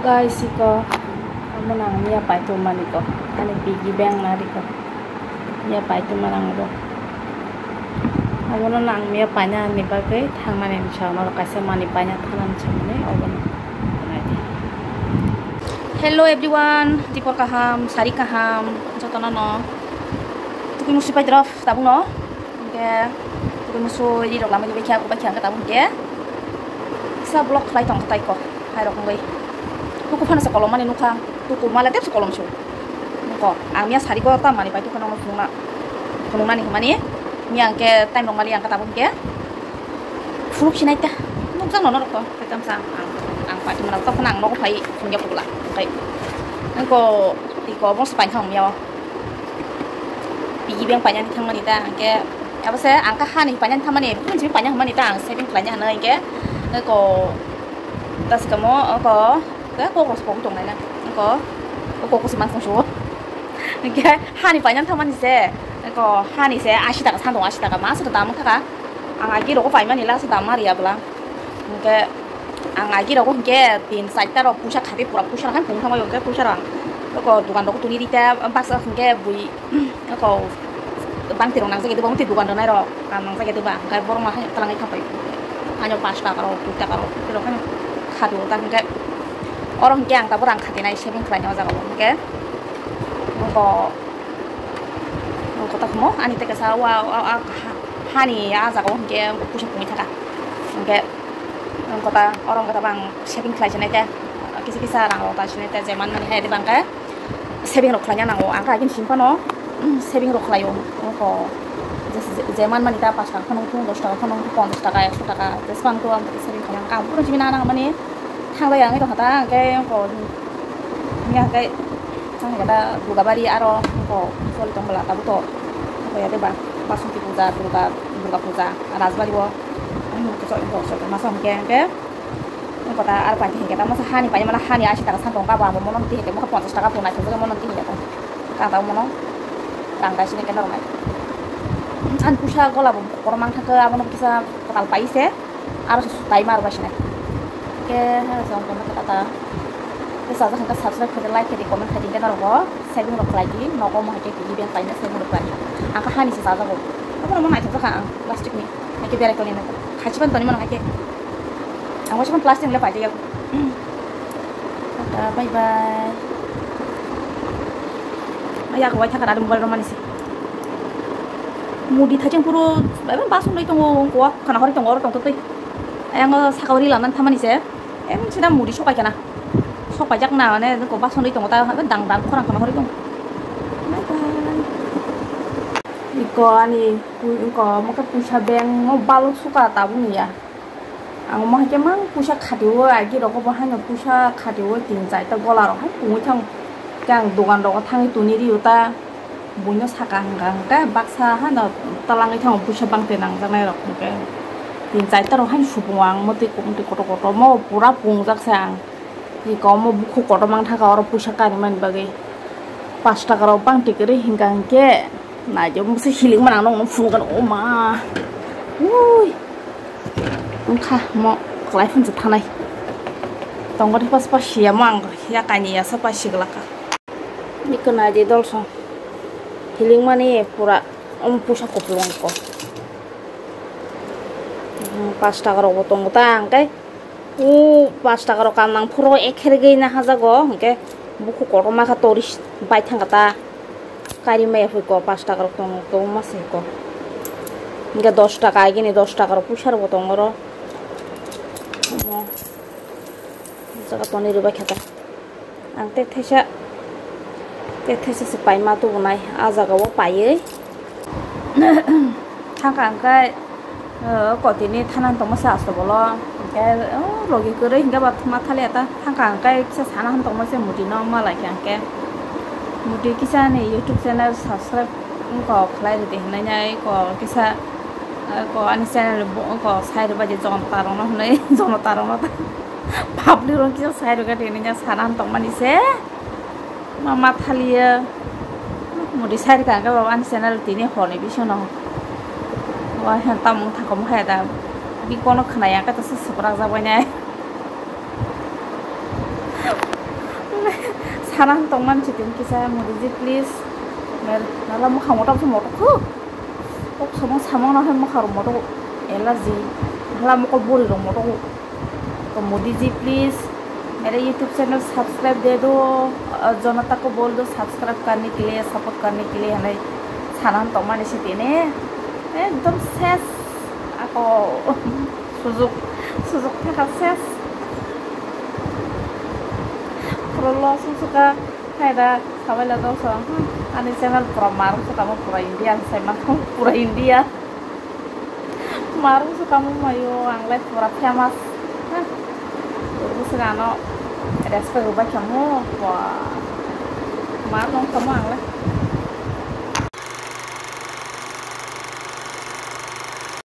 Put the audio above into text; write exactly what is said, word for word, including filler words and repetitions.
Guys, iko amo nang miya paitu maniko, ani piggy bank nariko miya paitu manang bo. Abono nang miya paina ni bagwi thangmani ni sa, ono kaisa mani paina thangmani samani obono. Hello everyone, dipor kaham, sari kaham, jotono no. Tukui musi pai drop tabung no. Hingke tukui musu ri rok lamai bai kha, kubai kha hingke tabuk hingke kisa block khlai tong tai ko hai rok wngwi. Tuku phano se kolom mani nukha, tuku mala tep se kolom su. Nukho ang miya sari ko ta mani pai tukha nokno phunukna, phunuknani hwnmani miya hingke time rok mali ang khe tabuk hingke phunuk sinai ta nukjak nono rok to. Tei tamsa ang, ang, ang pai tongmani rok tokphano ang nogo phai phunukya pugla hingke nukho tiko obo se pai kha ang miya o. Piggy bank painani thangmani ta hingke, abo se ang kha hani painani thangmani, bini simi paina hwnmani ta ang saving khlaina hwnwi hingke, eko taskamo oko kok rok pogwi tonglaina, eko kok se mansong suo. Hingke hani painani thangmani se, eko hani se ashi taka sandong, ashi taka ma se dam wngkha ka. Ang agi rogo paimani last dam ma riya bwla. Hingke ang agi rogo hingke tin charta rok puisa khati pura puisa rok hai pung thangma hingke puisa rok ang eko dogan rogo tuni rite baksa hingke bui eko bangti rok nangjak ya dogan tei dogan rok nai rok kam nangjak ya dogan hingke borok ma hai twlangwi thapai. Ano pash taka rok dui taka rok tei rok haino khati o ta hingke oro hingke ang tabuk rang khati nai saving khlai nai o jaga o hingke eko eko ta khumo ani tei kaisa wa hani a jaga o hingke puisa pungwi thaka. Hingke ang kota, oro ang kota bang saving khlai sinai te, kisa kisa rang rok ta sinai te, je man mani hai de bang khe saving rok khlaina nango. Ang khe agini simi phano saving rok khlaio. Oko je, je, je man mani ta pash taka phano thung, dos taka phano thung, ponchas taka, ekso taka, jesphang to ang saving khlaina ang khe ang phuru simi nang nang mani thanglai ang tongkha ta, ang khe oko miya khe ang khe ta Dugabari aro oko soli tong bwla tabuk to oko ya de ba Basmati puja, Durga, Durga puja, Rajbari o. Masa hingke hingke kota ar paiti hingke ta masa hani paimani hani ashi taka sandong kabo amo mono twi hingke mokhe ponchas taka bo naithok mono twi hingke ta kata mono tang dai sini kena rwnai. Ani pusa gola bo kotor mang thangkhe abono kisa kwtal pai se aro se sutai mar bai sinai. Ke ha jong kono kata ke sajak hingke subscribe khaidi, like khaidi, comment khaidi, kena rogo saving rok khlaidi, nogo mo hake piggy bank paina saving rok khlaidi. Ang kha hani se chajago. Abono mo naithok kha ang plastic ni. Hake berai tongni nai. Khachiban toni mano hake. Ang waisa plastic le paidi yago. Tata, bye bye. Ay, ako wai thakar ado mobile romani se. Mudi thacheng puro, bye bye, bason doi tongo, ko khana hori tongo, oro tongtotoi. Ay, ang saka ori lanan thamani se. Em, sida mudi sokai kana. Sokai jak na, mane, ko bason doi tongo, ta, dang dang, khorang khana hori tongo. Bye bye. Iko ani, iko, mo khe puisa bank, mo balok suka tabuk ni ya. Ang omo hai khe mang puisa khatiui agi rogo bo haino puisa khatiui tin charta gola rok hai pungui thang khe ang dogan rogo thangwi tuni rio ta buino saka hwnkha hwnkhe baksa haino twlangwi thango puisa bangtwi nangjaknai rok hwnkhe tin charta rok haino supung ang motwi kotor kotor mo pura pungjak se ang. Iko omo bukhuk kotor mang thaka oro puisa karimani bagwi. Pash taka rok bangtwi kwrwi hwnkha hwnkhe naidi omo se hilik mani ang nokno phunukgano oma. Ui. Wngkha mo kwlai phunsa thanai. Tongo de pas pas siyamo ang ya kainwi ya sa pas siglaka. Iko naidi dolsong. Hilik mani pura omo puisa kupulung ko. Pash taka rok bo tongo ta hwnkhe. O pash taka rok kam nang phuru ekher gwi na hajago, hwnkhe bukhuk kotorma kha tori bai thangkha ta. Kari maya phui ko pash taka rok tong, tongma se ko. Hwnkhe dos taka, agini dos taka rok puisa rok bo tongo oro. Omo jaga tonwi rwbai kha ta. Ang tei thaisa, tei thaisa se paima tubunai, ah jaga o paiwi. Thangkha hwnkhe, o, kotini thanan tongma se asto bolo, hwnkhe, o, logi kwrwi hwnkhe ba ma thaliya ta, thangkha hwnkhe kisa sana han tongma se mudi no ma laikha hwnkhe. Mudi kisa ani YouTube channel subscribe wngkha khlai rwdi hwnwi nai ko kisa, ko ani channel bo wngkha sai rwbaidi jonota rokno hwnwi jonota rokno ta. Public rok kisa sai rwkha tini nya sana tongmani se. Ma, ma thaliya. Mudi sai rwkha hwnkhe bo ani channel tini horni bisingo. Wa, tamung thangkamo hai da. Bi kono khwnaya hwnkhe tasa swprak jak bainai. Sana tongmani chitin kisa Modiji, please. Mer, nala mokha motok se motok khu. Kok samung samung na hai mokha rok motok allergy. Nala mokol bori rok motok. To Modiji, please. Mere YouTube channel subscribe de do. Janata ko bol do subscribe karne ke liye, support karne ke liye, hanai sana tongmani chitin. Ekdom ses. Ako. Sujok, sujok thaka ses. Pura loss wngsuka. Hai da, sabai la dong sa. Hmm, ani channel pura mar wngsuka mo pura India, ang sai ma pura India. Mar wngsuka mo mayo, ang lai pura famous. Hah. Wngsuka ano respect rwbai kha mo. Wah. Mar wngkha mo ang lai.